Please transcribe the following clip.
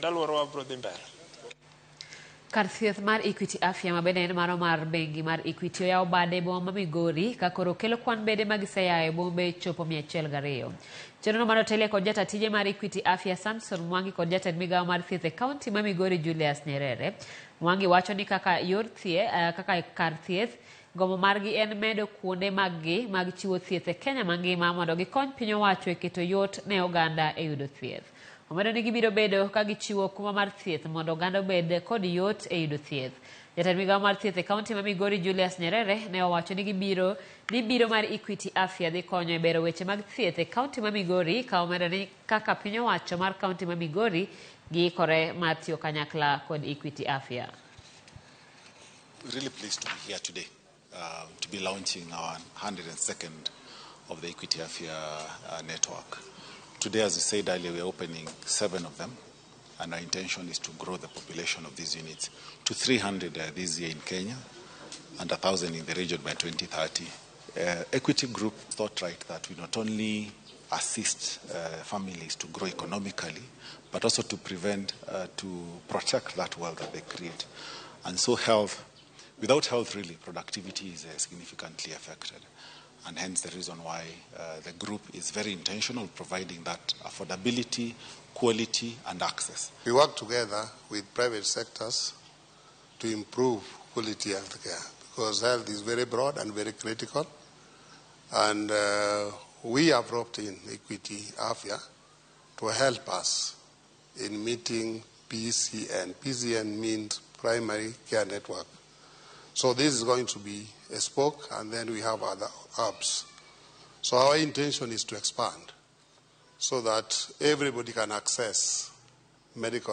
Kendo alworawa biro dhi mbele. Kar thieth mar Equity Afya, ma bende en mano mar bengi mar Equity, oyawo bade e boma ma Migori ka koro kelo kwan bede ma giseyawo e bombe chopo 102. Chenrono mane otelie kod jata tije mar Equity Afya Samson Mwangi kod jatend migawo mar thieth e kaunti ma Migori Julius Nyerere. Mwangi wacho ni kaka yor thieth, kaka kar thieth, gombo margi en medo kuonde mag-gi mag chiwo thieth e Kenya mangima mondo gikony piny owacho e keto yot ne oganda e yudo thieth. Omedo ni gibiro bedo ka gichiwo okumba mar thieth mondo oganda obed kod yot e yudo thieth. Jatend migawo mar thieth e kaunti ma Migori Julius Nyerere ne owacho ni gibiro ni biro mar Equity Afya dhi konyo e bero weche mag thieth e kaunti ma Migori, ka omedo ni kaka piny owacho mar kaunti ma Migori giikore mar tiyo kanyakla kod Equity Afya. Really pleased to be here today to be launching our 102nd of the Equity Afya network. Today, as we said earlier, we are opening 7 of them, and our intention is to grow the population of these units to 300 this year in Kenya and 1,000 in the region by 2030. Equity Group thought right that we not only assist families to grow economically, but also to prevent, to protect that wealth that they create. And so health, without health really, productivity is significantly affected. And hence the reason why the group is very intentional providing that affordability, quality, and access. We work together with private sectors to improve quality healthcare, because health is very broad and very critical. And we have roped in Equity Afya to help us in meeting PCN. PCN means Primary Care Network. So this is going to be a spoke, and then we have other hubs. So our intention is to expand so that everybody can access medical